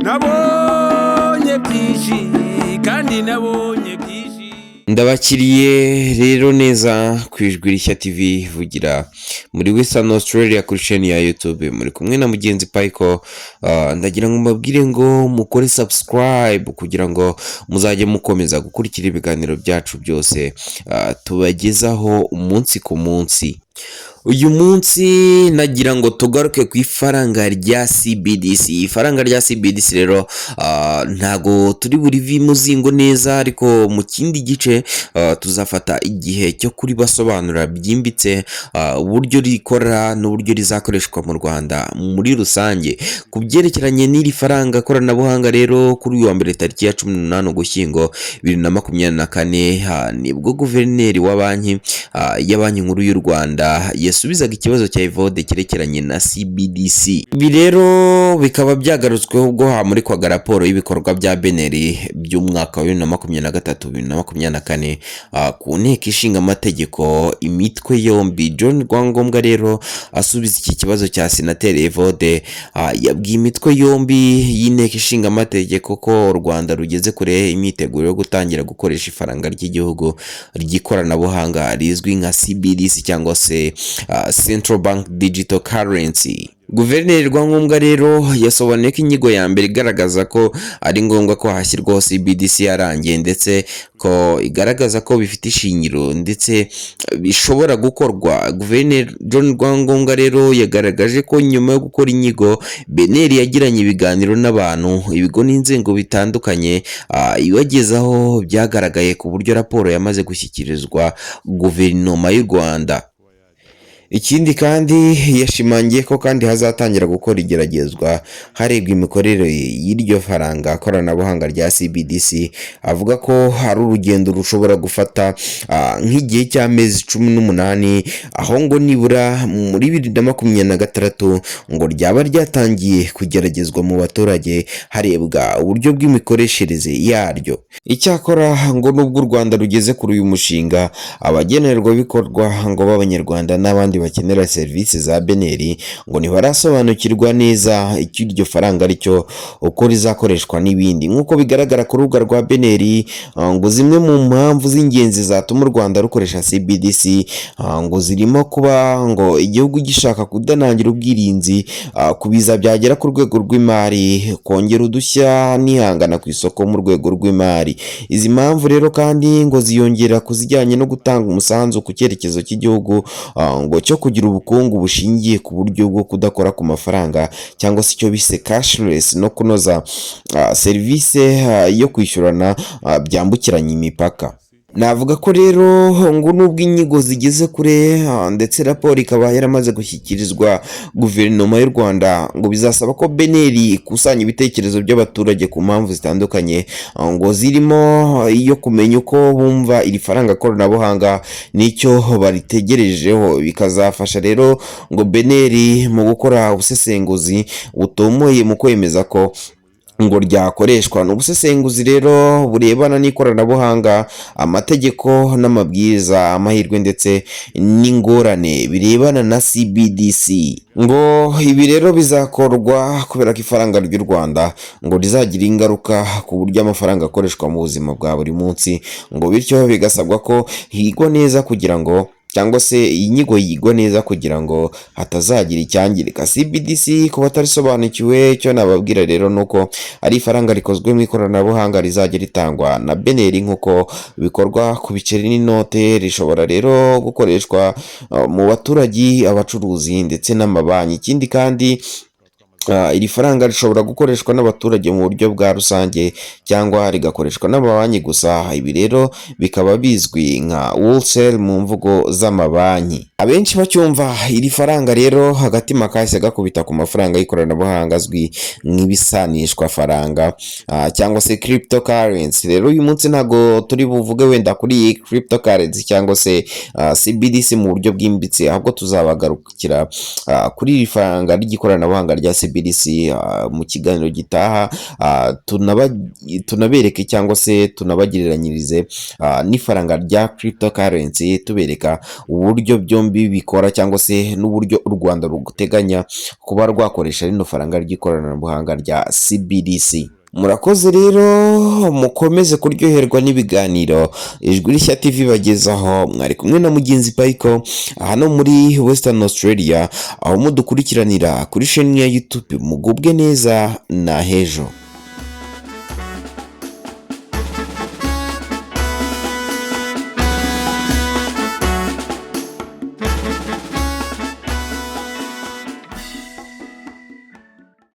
Nabonye byinshi kandi nabonye byinshi. Ndabakiriye rero neza ku Ijwi Rishya TV ivugira muri Western Australia kuri chaîne ya YouTube. Muri kumwe na mugenzi Payiko. Ndagira ngo mbabwire ngo mukore subscribe kugira ngo muzajye mukomeza gukurikira ibiganiro byacu byose tubagezaho umunsi ku munsi. Uyu munsi nagira ngo tugaruke ku ifaranga rya CBDC. Ifaranga rya CBDC rero ntago turi burive imuzingo neza, ariko mu kindi gice tuzafata igihe cyo kuribasobanurira byimbitse, uburyo rikora n'uburyo rizakoreshwa mu Rwanda muri rusange. Ku byerekeranye n'iri faranga koranabuhanga rero, kuri uyu wa mbere tariki ya 18 Ugushyingo 2024, nibwo guverineri wa banki ya Banki Nkuru y'u Rwanda yasubizaga ikibazo cya Evode cyerekeranye na CBDC. Ibi rero bikaba byagarutsweho ubwo hamurikwaga raporo y'ibikorwa bya BNR by'umwaka wa 2023 2024 ku Nteko Ishinga Amategeko imitwe yombi. John Rwangombwa rero asubiza iki kibazo cya Senateri Evode, yabwiye imitwe yombi y'Inteko Ishinga Amategeko ko u Rwanda rugeze kure imyiteguro yo gutangira gukoresha ifaranga ry'igihugu ry'ikoranabuhanga rizwi nka CBDC cyangwa se Central Bank Digital Currency. Guverineri Rwangombwa rero yasobanuye ko inyigo ya mbere igaragaza ko ari ngombwa ko hashyirwaho CBDC yarangiye, ndetse ko igaragaza ko bifite ishingiro ndetse bishobora gukorwa. Guverineri John Rwangombwa rero yagaragaje ko nyuma yo gukora inyigo, BNR yagiranye ibiganiro n'abantu, ibigo n'inzego bitandukanye, ibagezaho byagaragaye, ku buryo raporo yamaze gushyikirizwa guverinoma y'u Rwanda. Ikindi kandi, yashimangiye ko kandi hazatangira gukora igeragezwa harebwa imikorere y'iryo faranga koranabuhanga rya CBDC. Avuga ko hari urugendo rushobora gufata nk'igihe cy'amezi 18, aho ngo nibura muri 2026 ngo ryaba ryatangiye kugeragezwa mu baturage harebwa uburyo bw'imikoreshereze yaryo. Icyakora ngo nubwo u Rwanda rugeze kuri uyu mushinga, abagenerwabikorwa ngo b'Abanyarwanda n'abandi bakenera serivisi za BNR ngo ntibarasobanukirwa neza icyo iryo faranga ari cyo, uko rizakoreshwa n'ibindi. Nk'uko bigaragara ku rubuga rwa BNR, ngo zimwe mu mpamvu z'ingenzi zatuma u Rwanda rukoresha CBDC ngo zirimo kuba ngo igihugu gishaka kudanangira ubwirinzi ku biza byagera ku rwego rw'imari, kongera udushya n'ihangana ku isoko mu rwego rw'imari. Izi mpamvu rero kandi ngo ziyongera ku zijyanye no gutanga umusanzu ku cyerekezo cy'igihugu ngo cyo kugira ubukungu bushingiye ku buryo bwo kudakora ku mafaranga cyangwa se icyo bise cashless, no kunoza serivisi yo kwishyurana byambukiranya imipaka. Navuga ko rero ngo nubwo inyigo zigeze kure ndetse raporo ikaba yaramaze gushyikirizwa guverinoma y'u Rwanda, ngo bizasaba ko BNR ikusanya ibitekerezo by'abaturage ku mpamvu zitandukanye, ngo zirimo iyo kumenya uko bumva iri faranga koranabuhanga n'icyo baritegerejeho. Bikazafasha rero ngo BNR mu gukora ubusesenguzi butomoye mu kwemeza ko ngo ryakoreshwa. Ni ubusesenguzi rero burebana n'ikoranabuhanga, amategeko n'amabwiriza, amahirwe ndetse n'ingorane birebana na CBDC. Ngo ibi rero bizakorwa kubera ko ifaranga ry'u Rwanda ngo rizagira ingaruka ku buryo amafaranga akoreshwa mu buzima bwa buri munsi, ngo bityo bigasabwa ko higwa neza kugira ngo, cyangwa se iyi nyigo yigwa neza kugira ngo hatazagira icyangirika. CBDC, ku batarisobanukiwe, icyo nababwira rero ni uko ari ifaranga rikozwe mu ikoranabuhanga rizajya ritangwa na BNR nk'uko bikorwa ku biceri n'inote. Rishobora rero gukoreshwa mu baturage, abacuruzi ndetse n'amabanki. Ikindi kandi, iri faranga rishobora gukoreshwa n'abaturage mu buryo bwa rusange cyangwa rigakoreshwa n'amabanki gusa. Ibi rero bikaba bizwi nka wholesale mu mvugo z'amabanki. Abenshi bacyumva iri faranga rero, agatima kahise gakubita ku mafaranga y'ikoranabuhanga azwi nk'ibisanishwa faranga cyangwa se cryptocurrency. Rero uyu munsi ntabwo turi buvuge wenda kuri iyi cryptocurrency cyangwa se CBDC mu buryo bwimbitse, ahubwo tuzabagarukira kuri iri faranga ry'ikoranabuhanga rya CBDC. CBDC mu kiganiro gitaha, tunabereke cyangwa se tunabagereranyirize n'ifaranga rya cryptocurrency, tubereka uburyo byombi bikora cyangwa se n'uburyo u Rwanda ruteganya kuba rwakoresha rino faranga ry'ikoranabuhanga rya CBDC. Murakoze rero, mukomeze kuryoherwa n'ibiganiro Ijwi Rishya TV bagezaho. Mwari kumwe na mugenzi Payiko hano muri Western Australia, aho mudukurikiranira kuri sheni ya YouTube. Mugubwe neza na hejo.